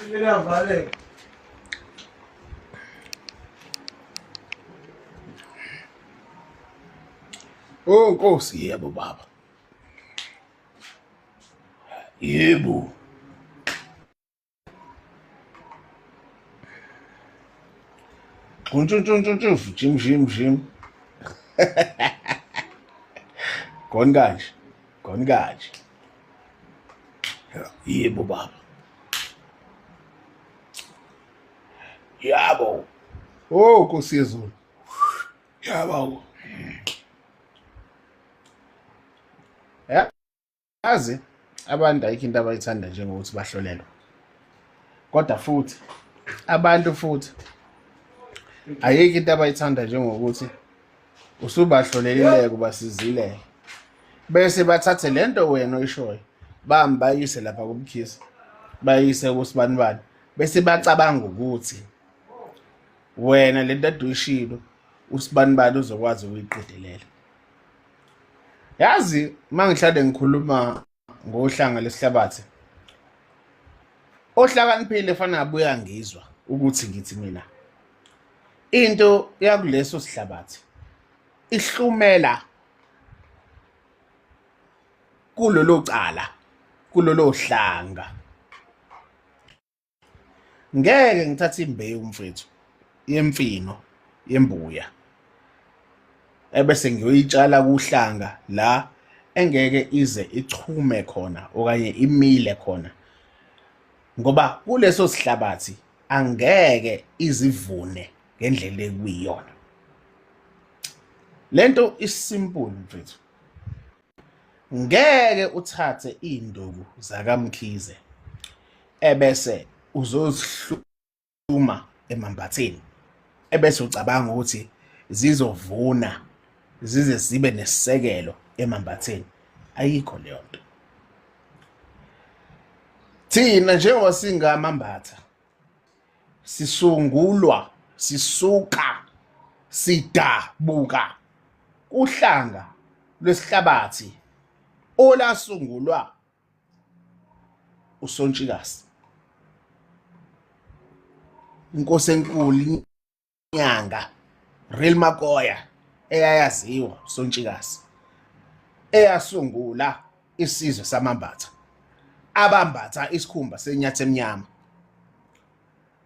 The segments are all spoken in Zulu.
Iyavaleka. Oh Nkosi, yebo baba. Yebo. Ntshuntshuntshuntshu jim jim jim. Gone kanje. Gone kanje. Yebo baba. Yabo. Oh Nkosi yezulu. Yabo. Yazi abantu ayikho into abayithanda njengokuthi bahlolelwe. Kodwa futhi abantu futhi ayikho into abayithanda njengokuthi usubahlolelileke ubasizileke bese bathathe lento wena oyishoyo bami bayise lapha kumkhisi bayise kusibanibani bese bacabanga ukuthi wena lento ade uyishilo usibanibani uzokwazi ukuyiqedelela. Yazi uma ngihlale ngikhuluma ngohlanga lesihlabathi ohlakaniphile fanele abuye angizwa ukuthi ngithi mina into yakuleso sihlabathi ihlumela kulolo cala kulolo hlanga. Ngeke ngithathe imbewu mfethu yemfino yembuya ebese ngiyoyitshala kuhlanga la engeke ize ichume khona okanye imile khona ngoba kuleso sihlabathi angeke izivune ngendlela ekuyiyona. Lento isimple mfethu. Ngeke uthathe iy'nduku zakaMkhize ebese uzozihluma emambatheni ebese ucabanga ukuthi zizovuna zize zibe nesisekelo emambatheni. Ayikho leyo nto. Thina njengoba singamambatha sisungulwa sisuka sidabuka kuhlanga lwesihlabathi olasungulwa uSontshikazi inkosi enkulu inyanga Real Makoya eyayaziwa uSontshikazi eyasungula isizwe samambatha abambatha isikhumba senyathi emnyama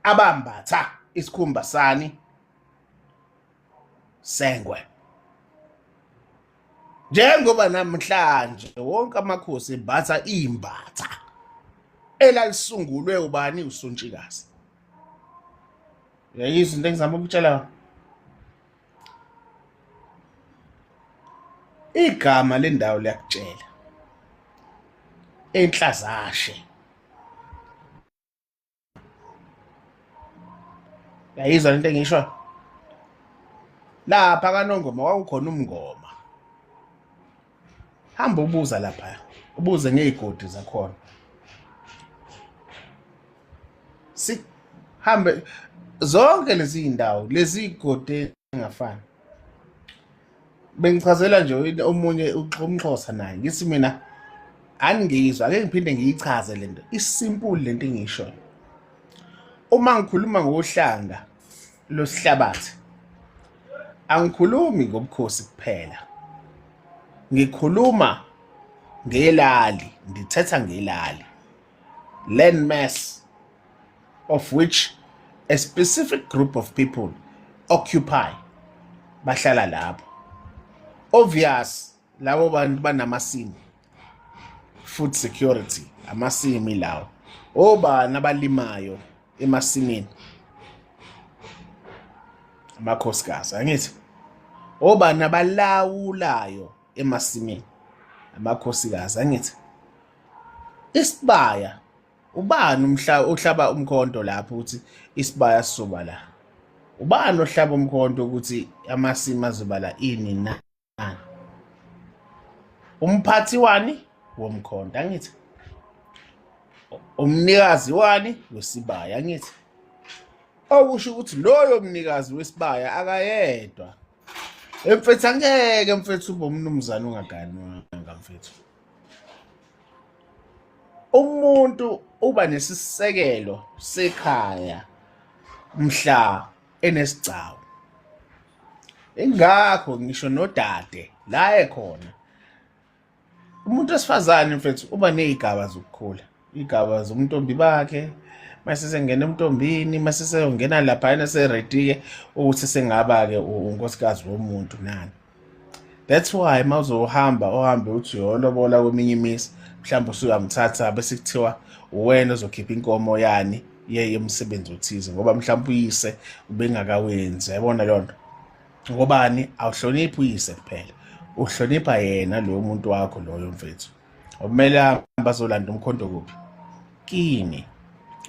abambatha isikhumba sani sengwe. Njengoba namhlanje wonke amakhosi embatha imbatha elalisungulwe ubani uSontshikazi. Uyayizwa into engizama ukutshela yona? Igama lendawo liyakutshela. Enhlazashe. Uyayizwa lento engisho? Lapha kaNongoma kwakukhona umngoma. Hamba ubuza lapha. Ubuze ngezigodi zakhona. Sihambe zonke lezi ndawo lezi godi engafani. Bengichazela nje omunye umxhosa naye ngithi mina aningizwa ake ngiphinde ngiyichaze lento isimple lento engishoyo. Uma ngikhuluma ngohlanga losihlabathi angikhulumi ngobukhosi kuphela, ngikhuluma ngelali, ngithetha ngelali, land mass of which a specific group of people occupy, bahlala lapho. Obvious labo bantu banamasimu, food security, amasimi lawo. Obani abalimayo emasimini? Amakhosikazi, angithi? Obani abalawulayo emasimini? Amakhosikazi, angithi? Isibaya ubani umhla ohlaba umkhonto lapho ukuthi isibaya sizoba la? Ubani ohlaba umkhonto ukuthi amasimi azoba la ini nani? Umphathi wani womkhonto, angithi? Umnikazi wani wesibaya, angithi? Okusho ukuthi loyo mnikazi wesibaya akayedwa. Mfethu angeke mfethu ube umnumzane ungaganwanga mfethu. Umuntu uba nesisekelo sekhaya mhla enesigcawu. Ingakho ngisho nodade la ekhona umuntu wesifazane mfethu uba nezigaba zokukhula, igaba zobuntombi bakhe mase sengena emntombini, mase seyongena laphayana seready-ke ukuthi sengaba-ke unkosikazi womuntu nani. That's why uma uzohamba uhambe uthi uyolobola kweminye imizi, mhlawumbe usuyamthatha bese kuthiwa uwena ozokhipha inkomo yani yemsebenzi othize ngoba mhlawumbe uyise ubengakawenzi, yayibona leyo nto. Ngobani? Awuhloniphi uyise kuphela, uhlonipha yena loyo muntu wakho loyo mfethu. Okumele ahambe azolanda umkhonto kuphi? Kini.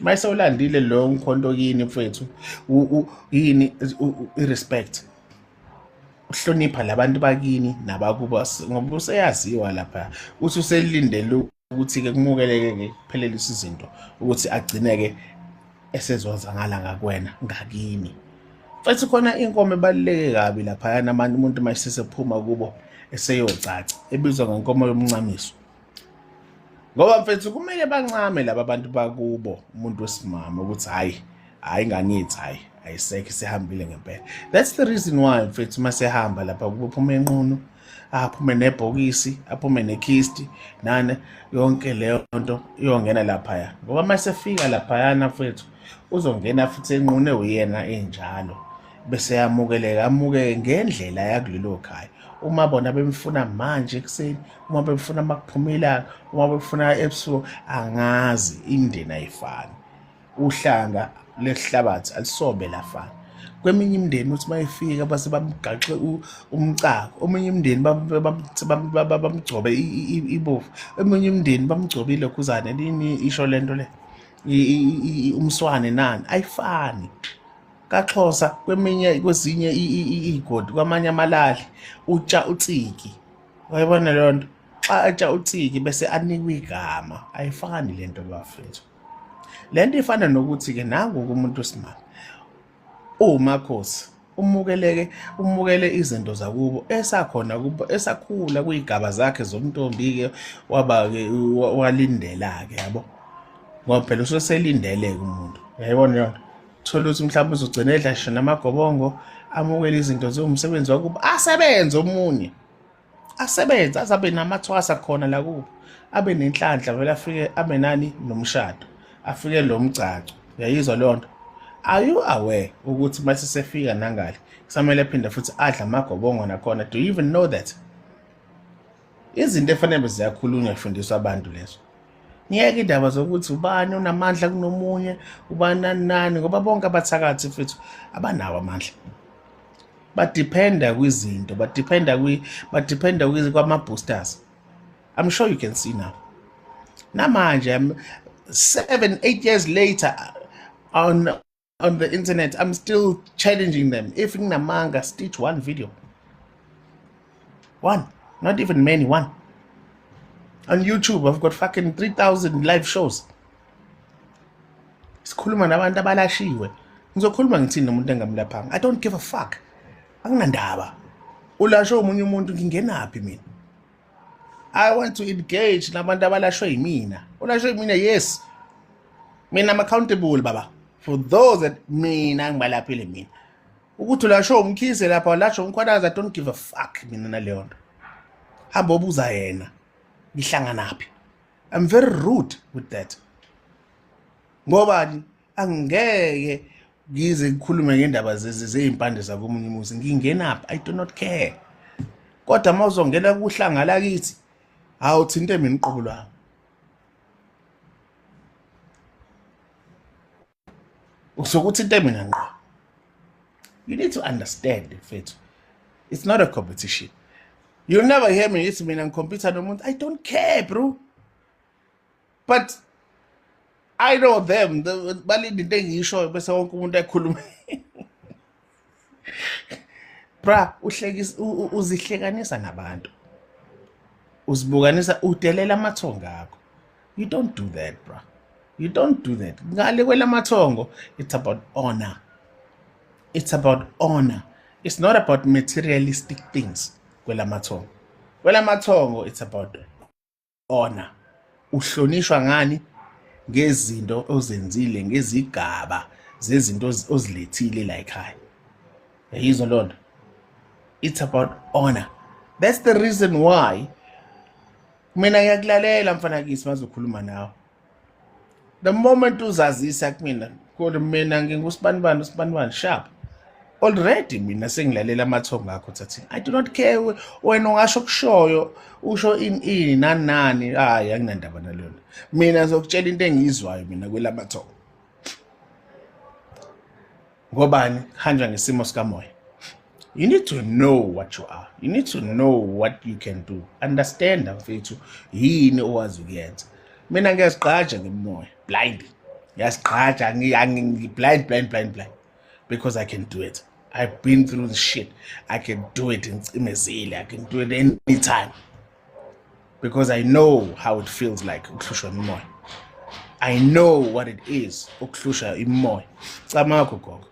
Uma esewulandile loyo mkhonto kini mfethu, yini i-respect, uhlonipha labantu bakini nabakubo ngoba useyaziwa lapha, uthi uselindele ukuthi-ke kumukeleke-ke kuphelelise izinto ukuthi agcine-ke esezoza ngala ngakuwena ngakini. Mfethu khona inkomo ebaluleke kabi laphayana abantu umuntu uma esesephuma kubo eseyocaca ebizwa ngenkomo yomncamiso. Ngoba mfethu kumele bancame laba bantu bakubo umuntu wesimame ukuthi hhayi hhayi ingane yethu hhayi ayisekho isihambile ngempela. That's the reason why mfethu uma sehamba lapha kubo phuma enqunu, aphume nebhokisi, aphume nekhisti nane yonke leyo nto iyongena laphaya. Ngoba uma sefika laphayana mfethu uzongena futhi enqune uyena enjalo bese yamukeleka, amukeke ngendlela yakulelo khaya. Uma bona bemfuna manje ekuseni, uma bemfuna makuphuma ilanga, uma befuna ebusuku, angazi, imindeni ayifani. Uhlanga lesihlabathi alisobe lafana. Kweminye imindeni uthi mayefika base bamgaxe umcako, omunye imindeni bamgcobe ibovu, eminye imindeni bamgcobe ilokhuzane lini isho lento le umswane nani, ayifani. KaXhosa kweminye kwezinye iy'godi kwamanye amalali utsha utsiki, wayibona leyo nto, xa etsha utsiki bese anikwe igama. Ayifani le nto bafethu. Le nto ifana nokuthi-ke nangu umuntu wesimame uwumakhosi umukeleke umukele izinto zakubo esakhona kubo esakhula kuyigaba zakhe zobuntombi-ke waba-ke walindela-ke yabo, ngoba phela usuke selindele-ke umuntu, uyayibona leyo nto. Thola ukuthi mhlawumbe uzogcina edla ngisho namagobongo, amukele izinto ziwumsebenzi wakubo, asebenze omunye asebenze aze abe namathwasa khona la kubo, abe nenhlanhla vele afike abe nani nomshado, afike lo mgcagco. Uyayizwa leyo nto? Are you aware ukuthi mase sefika nangale kusamele aphinde futhi adle amagobongo nakhona? Do you even know that? Izinto efanele ziyakhulunywa kufundiswa abantu lezo. Ngiyeke indaba zokuthi ubani unamandla kunomunye, ubani nani nani, ngoba bonke abathakathi futhi abanawo amandla. Badependa kwizinto, badependa kwi badependa kwama-boosters. I'm sure you can see now. Namanje I'm 7 8 years later on the internet, I'm still challenging them. If nginamanga, stitch one video. One, not even many, one. On YouTube, I've got fucking 3,000 live shows. Sikhuluma nabantu abalashiwe. Ngizokhuluma ngithini nomuntu engamlaphanga? I don't give a fuck. Anginandaba. Ulashwe omunye umuntu, ngingenaphi mina? I want to engage nabantu abalashwe yimina. Ulashwe yimina, yes. Mina I'm accountable baba. For those that mina ngibalaphile mina. Ukuthi ulashwe uMkhize lapha, ulashwe uMkhwanazi, I don't give a fuck mina naleyo nto. Hamba obuza yena. Ngihlanganaphi? I'm very rude with that. Ngobani? Angeke ngize ngikhulume ngendaba zezimpande zakomunye umuzi. Ngingenaphi? I do not care. Kodwa uma uzongena kuhlanga lakithi, awuthinte mina uqobo lwami. Usuke uthinte mina ngqo. You need to understand mfethu. It's not a competition. You'll never hear me ithi mina ngicompete nomuntu. I don't care bro. But I know them. Balinde into engiyishoyo bese wonke umuntu ekhuluma. Bra, uhlekisa uzihlekanisa nabantu. Uzibukanisa udelela amathongo akho. You don't do that, bra. You don't do that. Ngale kwelamathongo, it's about honor. It's about honor. It's not about materialistic things kwelamathongo. Kwelamathongo, it's about honor. Uhlonishwa ngani? Ngezinto ozenzile, ngezigaba zezinto ozilethile la ekhaya. Yayizwa loo nto? It's about honor. That's the reason why mina ngiyakulalela, mfanakisi, mazokhuluma nawe. The moment uzazisa kumina, kodwa mina ngingusibanibani, usibanibani, sharp, already mina sengilalela amathongo akho. Thathi, I do not care wena ungasho kushoyo, usho ini ini, nani nani, hayi, anginandaba nalona. Mina ngizokutshela into engiyizwayo mina kwelamathongo. Ngobani? Kuhanjwa ngesimo sikamoya. You need to know what you are. You need to know what you can do. Understand, mfethu, yini owazi ukuyenza. Mina ngiyazigqaja ngemimoya blind, ngiyazigqaja, ngi-blind, blind, blind, blind, because I can do it. I've been through the shit. I can do it. Ngicimezile, I can do it anytime because I know how it feels like ukuhlushwa imimoya. I know what it is ukuhlushwa imimoya. Camakho, gogo.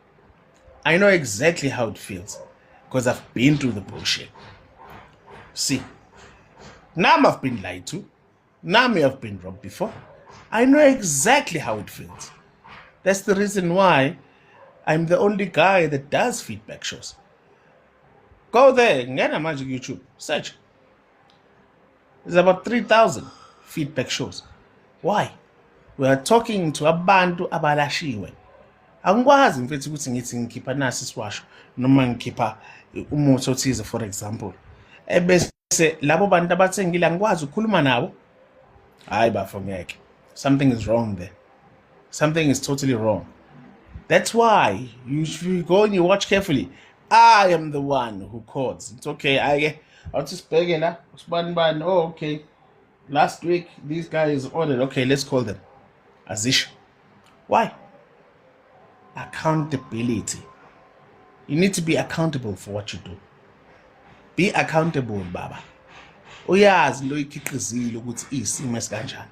I know exactly how it feels because I've been through the bullshit. See, now I've been lied to. Now I've been robbed before. I know exactly how it feels. That's the reason why I'm the only guy that does feedback shows. Go there, ngena manje ku-YouTube, search. There's about 3,000 feedback shows. Why? We are talking to abantu abalashiwe. Angikwazi, mfethu, ukuthi ngithi ngikhipha nasi isiwasho noma ngikhipha umuthi othize, for example, ebese labo bantu abathengile angikwazi ukukhuluma nabo. Hayi bafo, ngeke. Something is wrong there. Something is totally wrong. That's why you should go and you watch carefully. I am the one who calls. It's okay, ake awuthi sibheke la, usibani bani. Oh, okay, last week these guys ordered. Okay, let's call them. Azisho why? Accountability. You need to be accountable for what you do. Be accountable, baba. Uyazi lo ikhiqizile ukuthi isimo esikanjani.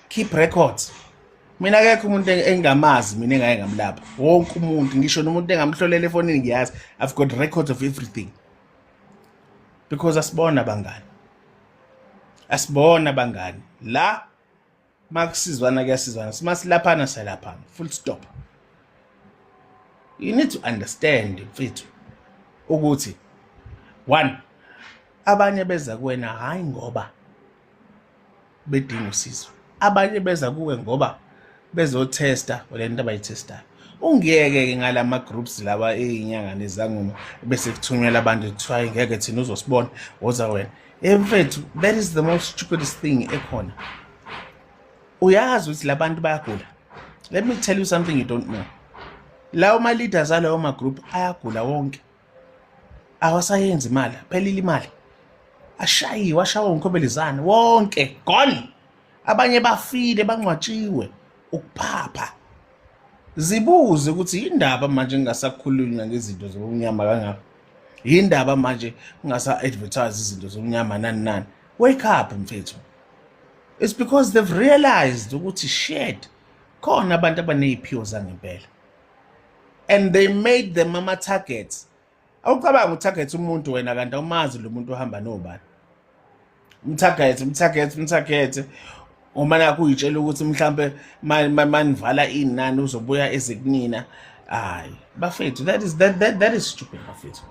Keep records. Mina akekho umuntu engingamazi mina engake ngamlapha. Wonke umuntu, ngisho nomuntu engamhlolela efonini, ngiyazi. I've got records of everything because asibona bangani, asibona bangani la. Makusizwana kuyasizwana, simasilaphana silaphana, full stop. You need to understand, mfethu, ukuthi one, abanye beza kuwena hayi ngoba bedinga usizo, abanye beza kuwe ngoba bezothesta le nto abayithestayo. Ungiyeke-ke ngalama groups lawa ey'nyanga nezangoma, bese kuthunyelwa abantu, kuthiwa ngeke thina, uzosibona, woza wena. Mfethu, that is the most stupidest thing ekhona. Uyazi ukuthi labantu bayagula. Let me tell you something you don't know. Lawo ma-leaders alawo ma-group ayagula wonke, awasayenzi imali, phelile imali, ashayiwe, ashawa unkhobelezane wonke, gone. Abanye bafile, bangcwatshiwe ukuphapha. Zibuze ukuthi yindaba manje ngingasakhulunywa ngezinto zobumnyama kangaka, yindaba manje ngingasa-advertise izinto zobumnyama, nani nani. Wake up, mfethu. It's because they've realized ukuthi shit, khona abantu abaney'phiwo zangempela and they made them ama-targets. Awucabanga u-target umuntu wena kanti awumazi lo muntu ohamba nobani. Umtarget, umtarget, umtarget, uma nakho uyitshela ukuthi mhlambe manivala inani uzobuya eze kunina. Hayi bafethu, that is stupid, bafethu.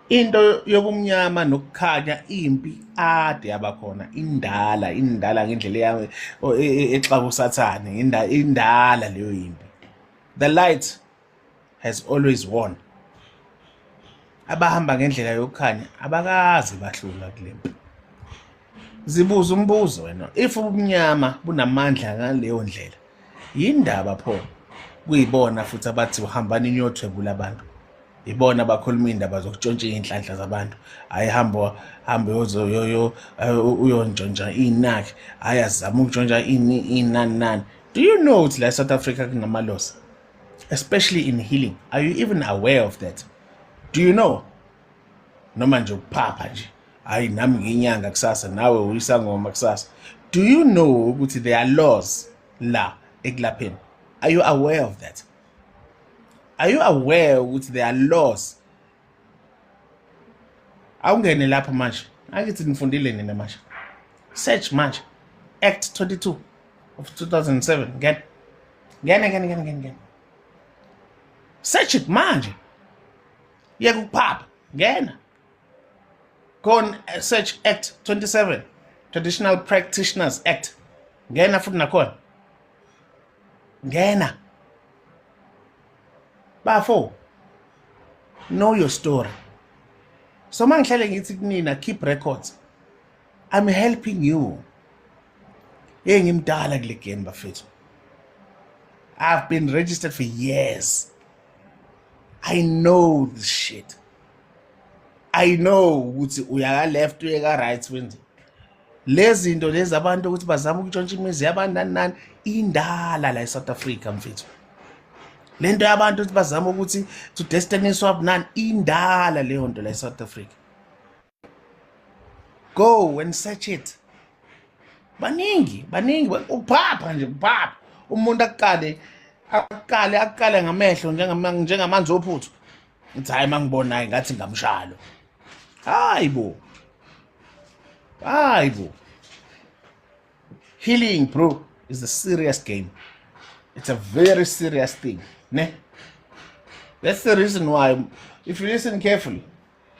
Into yobumnyama nokukhanya, impi ade yabakhona, indala, indala ngendlela yami exaka usathane. Indala leyo impi. The light has always won. Abahamba ngendlela yokukhanya abakaze bahlula kule mpi. Zibuza umbuzo wena, if ubumnyama bunamandla ngaleyo ndlela, yindaba pho kuyibona futhi abathi uhambani niyothwebula abantu, ibona bakhuluma iy'ndaba zokutshontsha iy'nhlanhla zabantu? Hhayi, hamba, hambe uyontshontsha iy'nakhi, hhayi, azame ukutshontsha ini, inani nani. Do you know ukuthi la e-South Africa kunama-laws, especially in healing? Are you even aware of that? Do you know? Noma nje ukuphapha nje, hayi, nami ngiyinyanga kusasa, nawe uyisangoma kusasa. Do you know ukuthi there are laws la ekulapheni? Are you aware of that? Are you aware ukuthi there are laws? Awungene lapho manje. Akithi nifundile nina manje. Search manje. Act 22 of 2007. Ngena. Ngena ngena ngena ngena ngena. Search it manje. Yeka ukuphapha. Ngena. Go on search Act 27 Traditional Practitioners Act. Ngena futhi nakhona. Ngena. Bafo. Know your story. So mangihlale ngithi kunina keep records. I'm helping you. Hey ngimdala kule game bafethu. I've been registered for years. I know this shit. I know ukuthi uya ka left uye ka right wenze. Lezi zinto lezi abantu ukuthi bazama ukutshontsha imizi yabantu nani nani indala la eSouth Africa mfethu. Lento yabantu ukuthi bazama ukuthi to destiny swap nani indala leyo nto la eSouth Africa. Go and search it. Baningi, baningi uphapha nje uphapha. Umuntu akuqale akuqale akuqale ngamehlo njengamanzi ophuthu. Ngithi hayi mangibonayo ngathi ngamshalo. Hayi bo. Hayi bo. Healing bro is a serious game. It's a very serious thing, ne? That's the reason why if you listen carefully,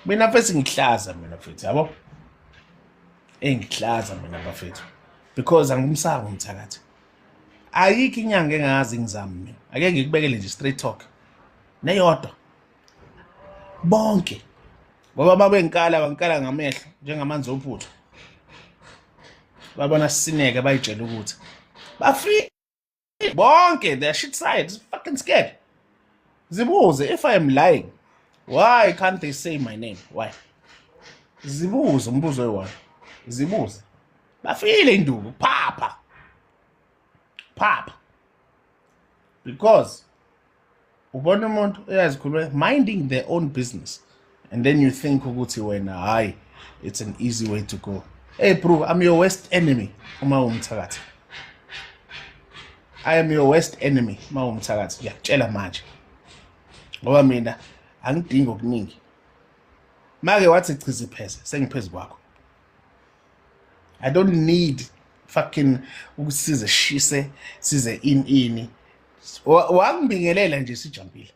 mina mfethu ngihlaza mina mfethu yabo. Engihlaza mina bafethu because angimsaba umthakathi. Ayikho inyanga engazi ngizami mina. Ake ngikubekele nje straight talk. Neyodwa. Bonke ngoba babenkala bankala ngamehlo njengamanzi ophuthu. Babona sineke bayitshela ukuthi bafike bonke they are shit side fucking scared. Zibuze if I am lying why can't they say my name why? Zibuze umbuzo oyi-one. Zibuze. Bafile induku phapha. Phapha. Because ubona umuntu uyazikhuluma minding their own business and then you think ukuthi wena hayi it's an easy way to go. Hey bro, I'm your worst enemy uma umthakathi. I am your worst enemy uma umthakathi. Ngiyakutshela manje. Ngoba mina angidingi okuningi. Make wathi chizi pheze sengiphezulu kwakho. I don't need fucking ukuthi size shise size in ini. Wangibingelela nje sijampile.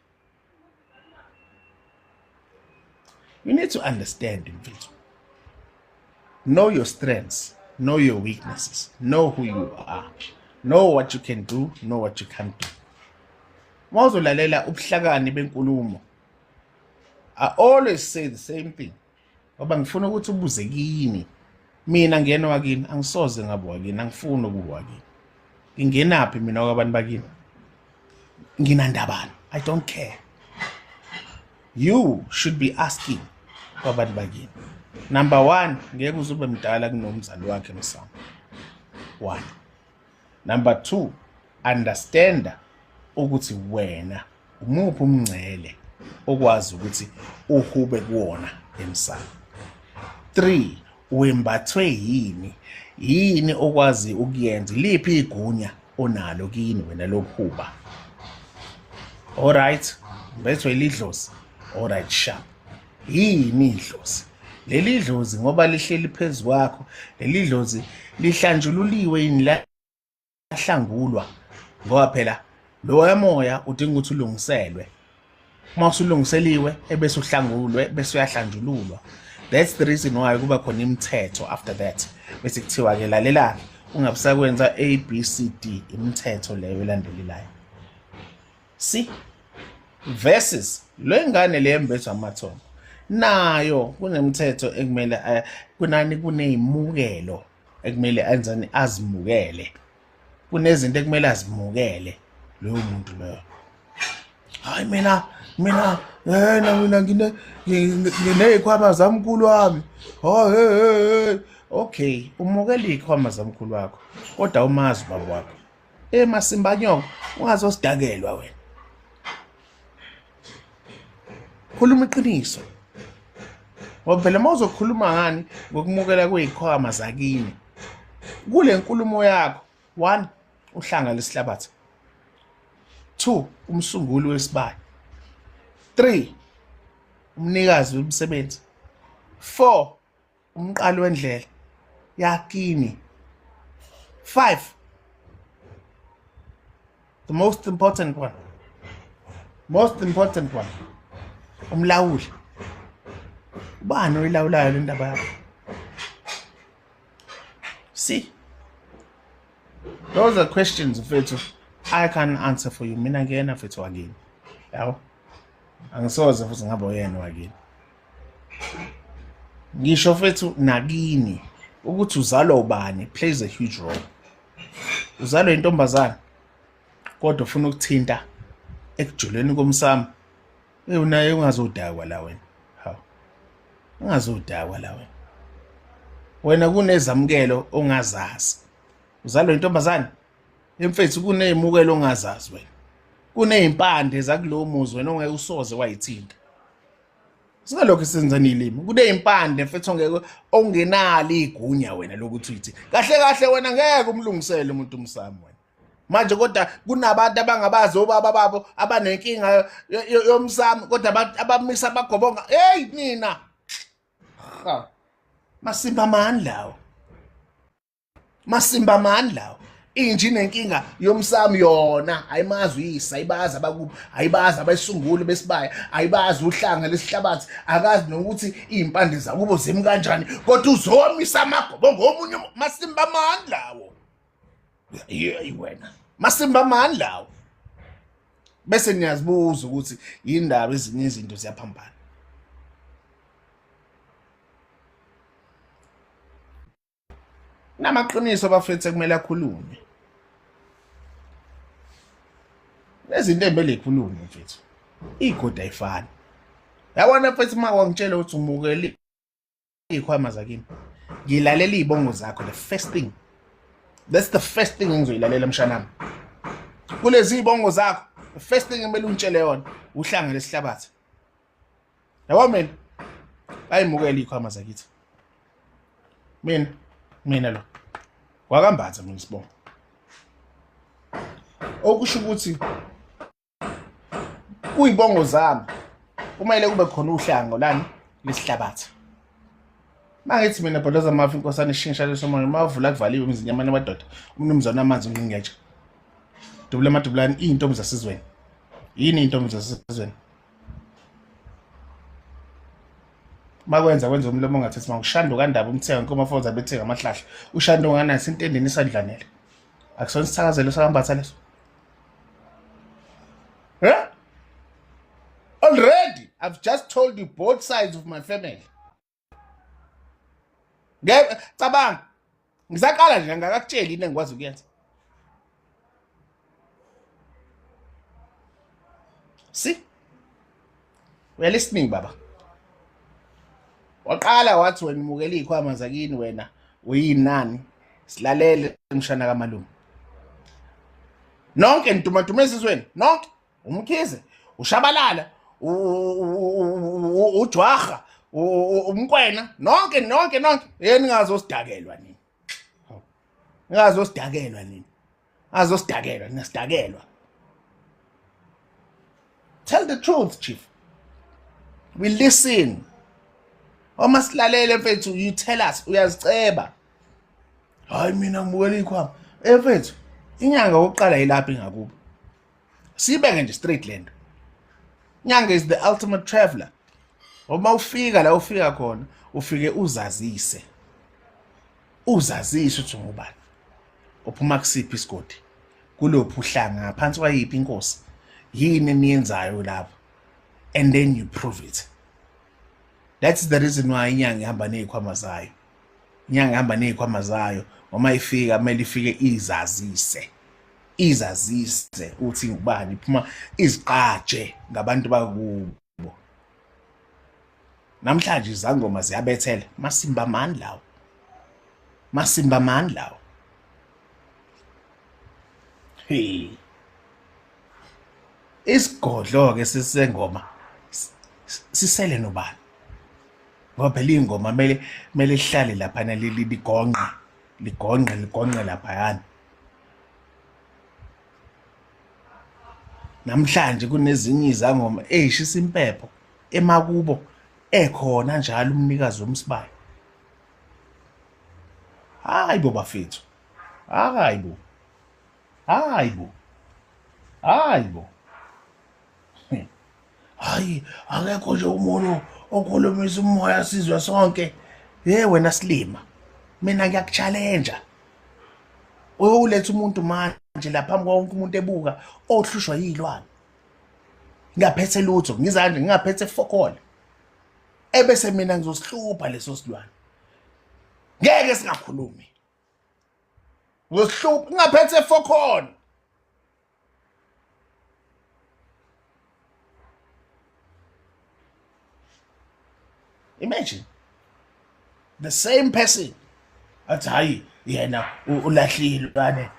You need to understand mfethu. Know your strengths, know your weaknesses, know who you are. Know what you can do, know what you can't do. Mawuzolalela ubuhlakani benkulumo. I always say the same thing. Ngoba ngifuna ukuthi ubuze kini. Mina ngiyena wakini, angisoze ngabe wakini, angifuni ukuba wakini. Ngingenaphi mina kwabantu bakini? Nginandabani? I don't care. You should be asking kwabantu bakini. Number 1, ngeke uze ube mdala kunomzali wakhe msamo. 1. Number 2, understand ukuthi wena umuphi umngcele okwazi ukuthi uhube kuwona emsamo. 3, wembathwe yini? Yini okwazi ukuyenza? Liphi igunya onalo kini wena lokuhuba? All right, mbethwe ilidlozi. All right, sharp. Yini idlozi? Leli dlozi ngoba lihleli phezu kwakho, leli dlozi lihlanjululiwe yini lahlangulwa? Ngoba phela loya moya udinga ukuthi ulungiselwe. Uma usulungiseliwe ebese uhlangulwe bese uyahlanjululwa. That's the reason why kuba khona imithetho after that. Bese kuthiwa ke lalela ungabusakwenza A B C D, imithetho leyo elandelelayo. See? Versus le ngane le embethwa amathongo nayo kunemithetho ekumele kunani kuneyimukelo ekumele enzani azimukele, kunezinto ekumele azimukele loyo muntu loyo. Hayi mina mina yena mina ngine nginezikhwama zamkhulu wami. Oh hey hey. Okay, umukela izikhwama zamkhulu wakho kodwa umazi ubaba wakho. Eh masimbanyoko ungazosidakelwa wena. Khuluma iqiniso. Ngoba phela uma uzokhuluma ngani ngokumukela kwezikhwama zakini. Kule nkulumo yakho, 1 uhlanga lesihlabathi. 2 umsunguli wesibaya. 3 umnikazi womsebenzi. 4 Umqali wendlela yakini. 5. The most important one. Most important one. Umlawuli. Ubani oyilawulayo le ndaba yakho? See? Those are questions mfethu I can answer for you. Mina ngiyena mfethu wakini. Yabo? Angisoze futhi ngabe uyena wakini. Ngisho mfethu nakini ukuthi uzalwa ubani plays a huge role. Uzalwa intombazana kodwa ufuna ukuthinta ekujuleni komsamo. Hey unaye ungazodakwa la wena. Hawu. Ungazodakwa la wena. Wena kunezamukelo ongazazi. Uzalwa intombazane? Emfethu kunezimukelo ongazazi wena. Kunezimpande zakulowo muzi wena ongeke usoze wayithinta. Singalokhu senzani ilimi. Kunezimpande mfethu ongeke ongenalo igunya wena lokuthi uyithi. Kahle kahle wena ngeke umlungisele umuntu umsamo wena. Manje kodwa kunabantu abangabazi obaba babo abanenkinga yomsamo kodwa abamisa abagobonga. Hey nina. Ha. Masimba mani lawo. Masimba mani lawo. Inja inenkinga yomsamo yona ayimazi uyise ayibazi abakubo ayibazi abayisunguli besibaya ayibazi uhlanga lesihlabathi akazi nokuthi izimpande zakubo zimi kanjani kodwa uzomisa amagobongo omunye masimba mani lawo. Yeyi wena masimba mani lawo. Bese niyazibuza ukuthi yindaba ezinye izinto ziyaphambana. Namaqiniso abafethu ekumele akhulunywe. Nezinto emele ikhulunywe mfethu. Igodi ayifani. Yabona mfethu uma wangitshela ukuthi umukele iy'khwama zakini ngilalela iy'bongo zakho the first thing that's the first thing engizoyilalela mshanami kulezi iy'bongo zakho the first thing emele ungitshele yona uhlanga lesihlabathi yabo mina bayimukela iy'khwama zakithi mina mina lo wakambatha mina isibongo okusho ukuthi kuyibongo zami kumele kube khona uhlango lani lesihlabathi mangithi mina bhodoza mafa inkosana ishintsha lesomoya mavula kuvaliwe imizinyamane amadoda umnumzane amanzi unqingetshe dubula amadubulani iy'ntombi zasizweni yini iy'ntombi zasizweni makwenza kwenza umlomo ongathethi makushando kandaba umthenga nkomo afoza bethenga amahlahla ushando nganaso intendeni isandlanele akusona isithakazelo sakambatha leso. Huh? Already, I've just told you both sides of my family. Ngeke cabanga. Ngisaqala nje ngakakutsheli into engikwazi ukuyenza. See? We are listening baba. Waqala wathi wena umukela izikhwama zakini wena uyinani silalele mshana kamalume. Nonke nitumatuma esizweni nonke umkhize ushabalala ujwaha umkwena nonke nonke nonke yeni ngazosidakelwa nini. Ngazosidakelwa nini. Azosidakelwa niyasidakelwa. Tell the truth chief. We listen. Uma silalele mfethu you tell us uyaziceba. Hayi mina ngibukela ikhwama. Eh mfethu inyanga yokuqala yilapha ingakubo. Sibeke nje straight lento. Inyanga is the ultimate traveler. Uma ufika la ufika khona ufike uzazise. Uzazise ukuthi ungubani. Uphuma kusiphi isigodi? Kulophi uhlanga ngaphansi kwayiphi inkosi? Yini eniyenzayo lapho? And then you prove it. That's the reason why inyanga ihamba nezikhwama zayo. Inyanga ihamba nezikhwama zayo uma ifika kumele ifike izazise. Izazise uthi ngubani iphuma iziqaje ngabantu bakubo. Namhlanje izangoma ziyabethela masimba mani lawo. Masimba mani lawo. Hey. Isigodlo ke sisengoma sisele nobani? Ngoba phela ingoma kumele kumele ihlale lapha ligonqe ligonqe ligonqe laphayana. Namhlanje kunezinye izangoma eyishisa impepho emakubo ekhona njalo umnikazi womsibayo. Hayi bo bafethu, hayi bo, hayi bo, hayi bo. Hayi, akekho nje umuntu okhulumisa umoya sizwe sonke. Ye wena silima, mina ngiyakuchallenge. Uyoletha umuntu manje la phambi kwa wonke umuntu ebuka ohlushwa yilwane. Ngingaphethe lutho, ngizanje ngingaphethe fokol. Ebese mina ngizosihlupha leso silwane. Ngeke singakhulumi. Ngizosihlupha ngingaphethe fokol. Imagine the same person athi hayi yena ulahlile lwane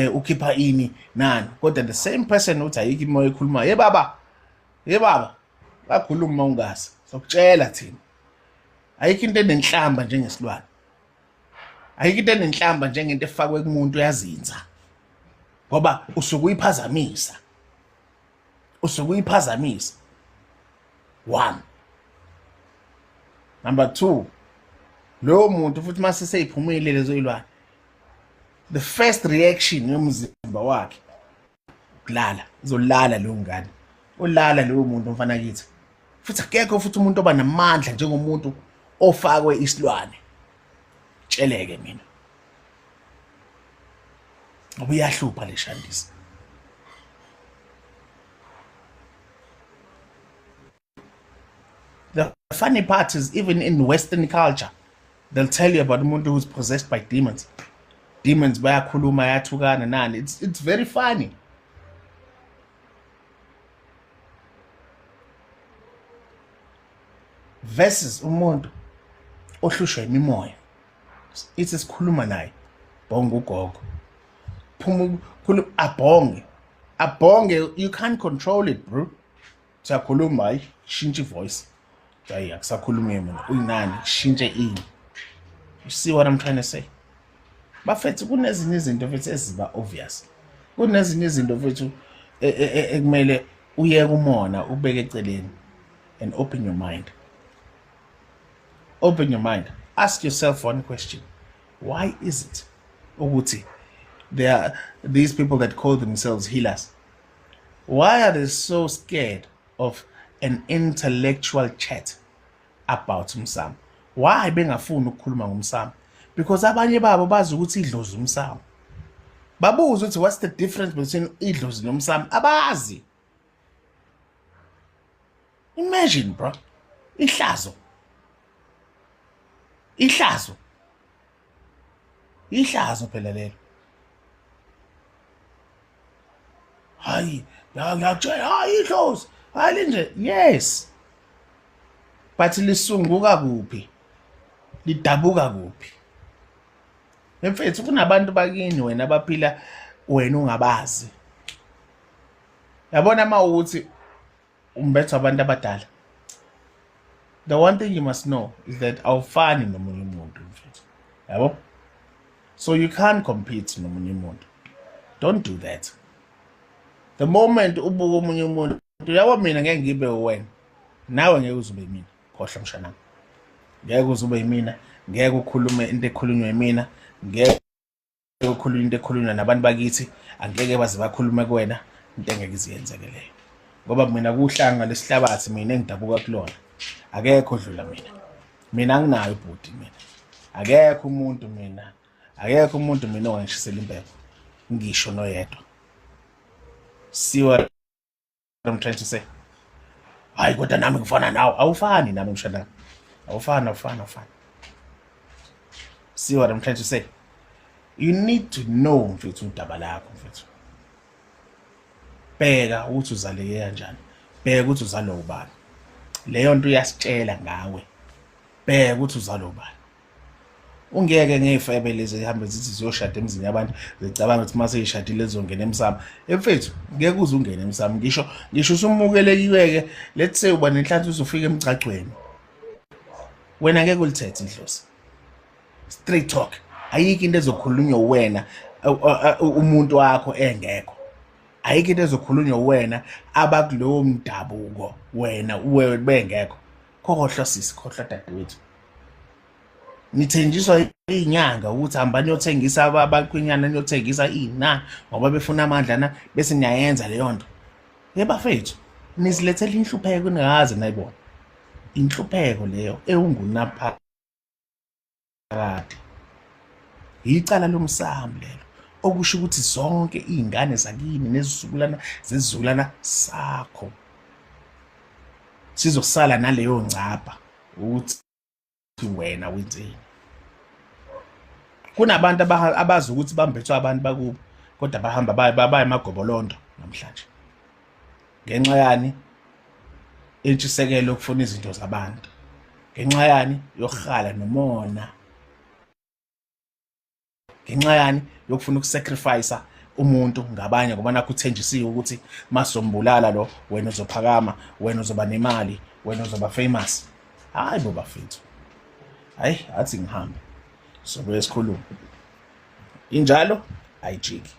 ukhipha ini nani, kodwa the same person uthi ayikho imoya ekhulumayo. Ye baba, ye baba, bakhuluma ungazi, sokutshela thina ayikho into enenhlamba njengesilwane, ayikho into enenhlamba njengento efakwe kumuntu uyazinza, ngoba usuke uyiphazamisa, usuke uyiphazamisa. One, number two, lowo muntu futhi mase seyiphumile lezo ilwane, the first reaction yomzimba wakhe ukulala, uzolala leyo ngane, ulala lowo muntu mfana kithi. Futhi akekho futhi umuntu oba namandla njengomuntu ofakwe isilwane, tsheleke mina, ngoba iyahlupha le shandisa. The funny part is, even in Western culture, they'll tell you about umuntu who's possessed by demons. Demons bayakhuluma, yathukana nani. It's very funny. Versus umuntu ohlushwa imimoya. Ithi sikhuluma naye, bonga ugogo. Phuma khuluma abhonge. Abhonge, you can't control it, bro. Siyakhuluma, hayi, shintsha ivoice. Hayi, akusakhulumi mina. Uyinani, shintshe ini. You see what I'm trying to say? Bafethu, kunezinye izinto mfethu eziba obvious. Kunezinye izinto mfethu ekumele uyeke umona ubeke eceleni and open your mind. Open your mind. Ask yourself one question. Why is it ukuthi there are these people that call themselves healers? Why are they so scared of an intellectual chat about umsamo? Why bengafuni ukukhuluma ngomsamo? Because abanye babo bazi ukuthi idlozi umsamo. Babuza ukuthi what's the difference between idlozi nomsamo? Abazi. Imagine, bro. Ihlazo. Ihlazo. Ihlazo phela lelo. Hayi, ngiyakutshela, hayi idlozi. Hayi linje. Yes. But lisunguka kuphi? Lidabuka kuphi? Mfethu, kunabantu bakini wena abaphila wena ungabazi. Yabona uma ukuthi umbetha abantu abadala. The one thing you must know is that awufani nomunye umuntu mfethu. Yabo? So you can't compete nomunye umuntu. Don't do that. The moment ubuka omunye umuntu, yabo mina ngeke ngibe wena. Nawe ngeke uzube mina. Khohlwa mshanami. Ngeke uzube yimina, ngeke ukhulume into ekhulunywa yimina, ngeke ukhulunywa into ekhulunywa nabantu bakithi, angeke baze bakhulume kuwena into engeke iziyenzeke leyo. Ngoba mina kuhlanga lesihlabathi mina engidabuka kulona. Akekho odlula mina. Mina anginayo ubhuti mina. Akekho umuntu mina. Akekho umuntu mina ongangishisela impepho. Ngisho noyedwa. See what I'm trying to say? Hayi kodwa nami ngifana nawe. Awufani nami mshana. Awufani, awufani, awufani. See what I'm trying to say? You need to know mfethu udaba lakho mfethu. Bheka ukuthi uzaleke kanjani. Bheka ukuthi uzalwa ubani. Leyo nto iyasitshela ngawe. Bheka ukuthi uzalwa ubani. Ungeke ngey'febe lezi zihambe zithi ziyoshada emzini yabantu, zicabanga ukuthi uma seyishadile zizongena emsamo. Emfethu, ngeke uze ungene emsamo. Ngisho usumukelekiwe-ke, let's say uba nenhlanhla uzofika emgcagcweni. Wena ngeke ulithethe idlozi. Straight talk. Ayikho into ezokhulunywa wena umuntu wakho engekho. Ayikho into ezokhulunywa wena abakulowo mdabuko wena uwe bengekho. Khohlwa sisi, khohlwa dadewethu. Nithenjiswa iy'nyanga ukuthi hambani niyothengisa abakhwenyana, niyothengisa ini na, ngoba befuna amandla na, bese niyayenza leyo nto. Ye bafethu, nizilethela inhlupheko eningakaze nayibona. Inhlupheko leyo ewungunaphakade. Yicala lomsamo lelo, okusho ukuthi zonke iy'ngane zakini nezizukulwana zezizukulwana sakho sizosala naleyo ngcabha ukuthi wena wenzeni. Kunabantu abazi ukuthi bambethwe abantu bakubo, kodwa bahamba baye emagobolondo namhlanje ngenxa yani intshisekelo yokufuna izinto zabantu, ngenxa yani yokuhala nomona, ngenxa yani yokufuna ukusacrifice umuntu ngabanye, ngoba nakho uthenjisiwe ukuthi masombulala lo, wena uzophakama, wena uzoba nemali, wena uzoba famous. Hayi bo bafethu, hayi, athi ngihambe, sobuye sikhulume. Injalo ayijiki.